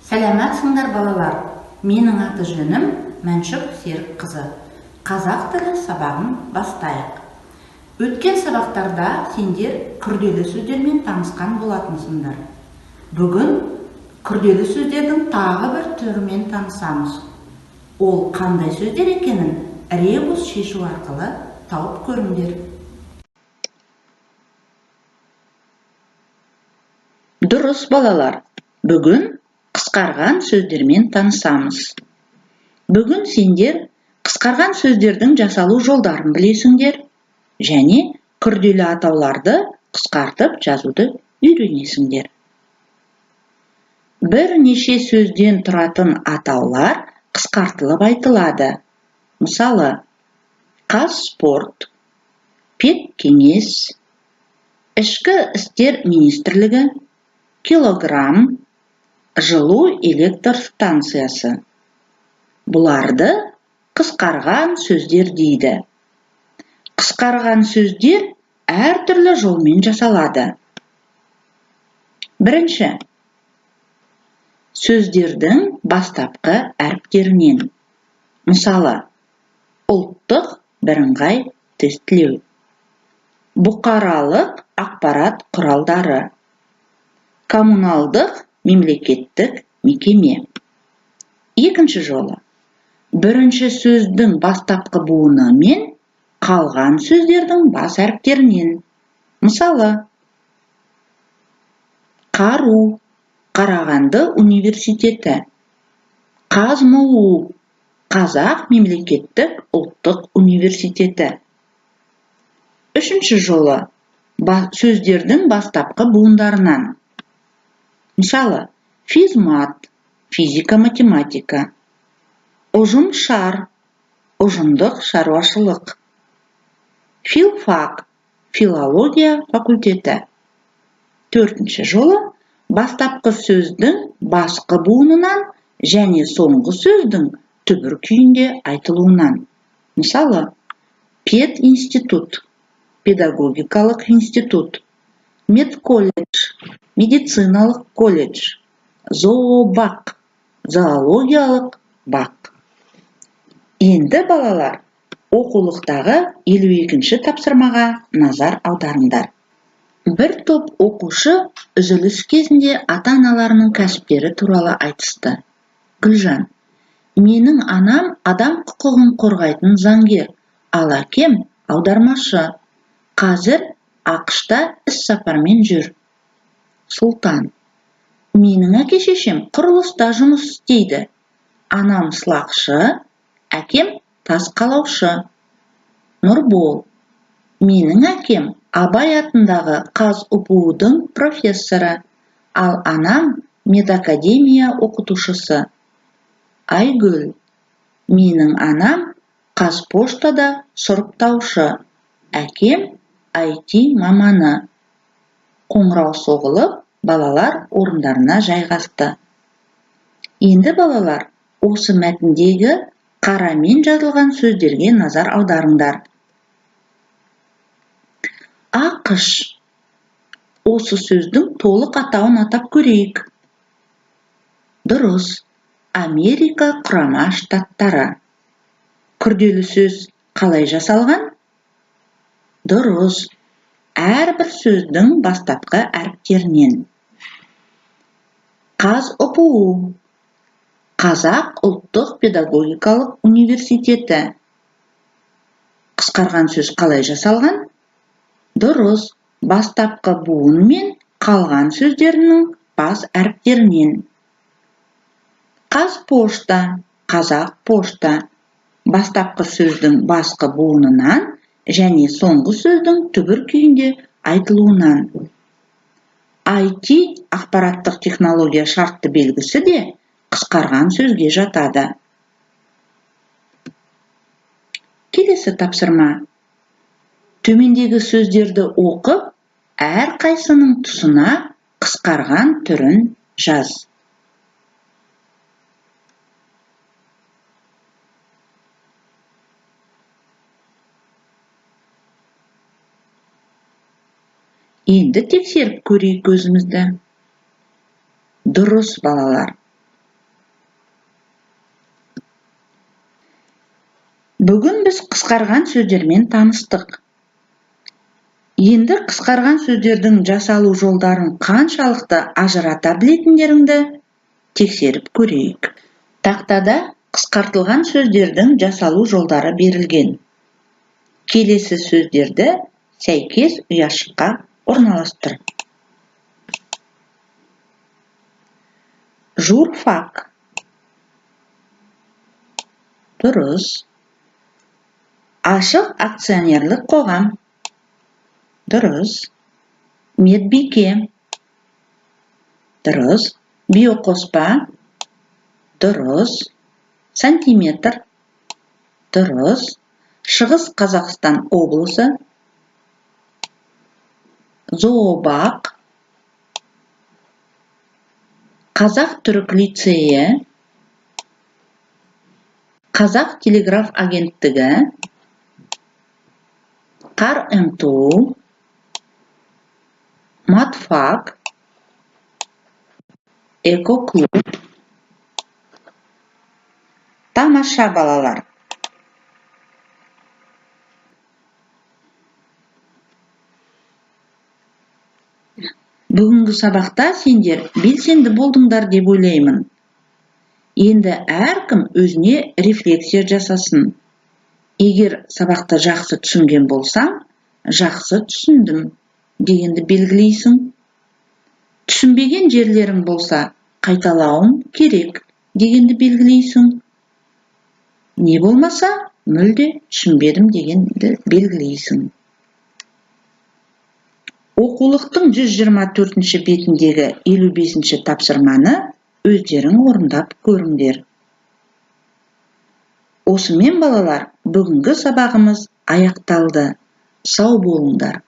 Сәлематсыңдар, балалар! Менің аты-жөнім Мәншүк Серікқызы. Қазақ тілі сабағын бастайық. Өткен сабақтарда сендер күрделі сөздермен танысқан болатынсыңдар. Бүгін күрделі сөздердің тағы бір түрімен танысамыз. Ол қандай сөздер екенін ребус шешу арқылы тауып көріңдер. Дұрыс, балалар. Бүгін қысқарған сөздермен танысамыз. Бүгін сендер қысқарған сөздердің жасалу жолдарын білесіңдер және күрделі атауларды қысқартып жазуды үйренесіңдер. Бірнеше сөзден тұратын атаулар қысқартылып айтылады. Мысалы, Қазспорт, Педкеңес, Ішкі істер министрлігі, килограмм, жылу электр станциясы. Бұларды қысқарған сөздер дейді. Қысқарған сөздер әртүрлі жолмен жасалады. Бірінші, сөздердің бастапқы әріптерінен. Мысалы, ұлттық бірыңғай тестілеу, бұқаралық ақпарат құралдары, коммуналдық мемлекеттік мекеме. Екінші жолы, бірінші сөздің бастапқы буыны мен қалған сөздердің бас әріптерінен. Мысалы, қару, Қарағанды университеті, ҚазМУ, Қазақ мемлекеттік ұлттық университеті. Үшінші жолы, сөздердің бастапқы буындарынан. Мысалы, физмат, физика-математика, ұжымшар, ұжымдық шаруашылық, филфак, филология факультеті. Төртінші жолы, бастапқы сөздің басқы буынынан және соңғы сөздің түбір күйінде айтылуынан. Мысалы, пединститут, педагогикалық институт, медколледж, медициналық колледж, зообақ, зоологиялық бақ. Енді, балалар, оқулықтағы 52-ші тапсырмаға назар аударыңдар. Бір топ оқушы үзіліс кезінде ата-аналарының кәсіптері туралы айтысты. Гүлжан: менің анам адам құқығын қорғайтын заңгер, ал әкем аудармашы. Қазір АҚШ-та іссапармен жүр. Сұлтан: менің әке-шешем құрылыста жұмыс істейді. Анам сылақшы, әкем тас қалаушы. Нұрбол: менің әкем Абай атындағы ҚазҰПУ-дың профессоры, ал анам медакадемия оқытушысы. Айгүл: менің анам Қазпоштада сұрыптаушы, әкем IT маманы. Қоңырау соғылып, балалар орындарына жайғасты. Енді, балалар, осы мәтіндегі қарамен жазылған сөздерге назар аударыңдар. АҚШ. Осы сөздің толық атауын атап көрейік. Дұрыс, Америка Құрама Штаттары. Күрделі сөз қалай жасалған? Дұрыс, әрбір сөздің бастапқы әріптерінен. ҚазҰПУ, Қазақ ұлттық педагогикалық университеті. Қысқарған сөз қалай жасалған? Дұрыс, бастапқы буын мен қалған сөздерінің бас әріптерінен. Қазпошта, Қазақ пошта. Бастапқы сөздің басқы буынынан және соңғы сөздің түбір күйінде айтылуынан. IT ақпараттық технология шартты белгісі де қысқарған сөзге жатады. Келесі тапсырма. Төмендегі сөздерді оқып, әрқайсының тұсына қысқарған түрін жаз. Енді тексеріп көрейік өзімізді. Дұрыс, балалар. Бүгін біз қысқарған сөздермен таныстық. Енді қысқарған сөздердің жасалу жолдарын қаншалықты ажырата білетіндеріңді тексеріп көрейік. Тақтада қысқартылған сөздердің жасалу жолдары берілген. Келесі сөздерді сәйкес ұяшыққа орналастыр. Журфак. Дұрыс. Ашық акционерлік қоғам. Дұрыс. Медбике. Дұрыс. Биоқоспа. Дұрыс. Сантиметр. Дұрыс. Шығыс Қазақстан облысы. Зообақ. Қазақ-түрік лицейі. Қазақ телеграф агенттігі. Қар МТУ. Матфак. Экоклуб. Тамаша, балалар! Бүгінгі сабақта сендер белсенді болдыңдар деп ойлаймын. Енді әркім өзіне рефлексия жасасын. Егер сабақты жақсы түсінген болсаң, жақсы түсіндім дегенді белгілейсің. Түсінбеген жерлерің болса, қайталауым керек дегенді белгілейсің. Не болмаса, мүлде түсінбедім дегенді белгілейсің. Оқулықтың 124-ші бетіндегі 55-ші тапсырманы өздерің орындап көріңдер. Осымен, балалар, бүгінгі сабағымыз аяқталды. Сау болыңдар.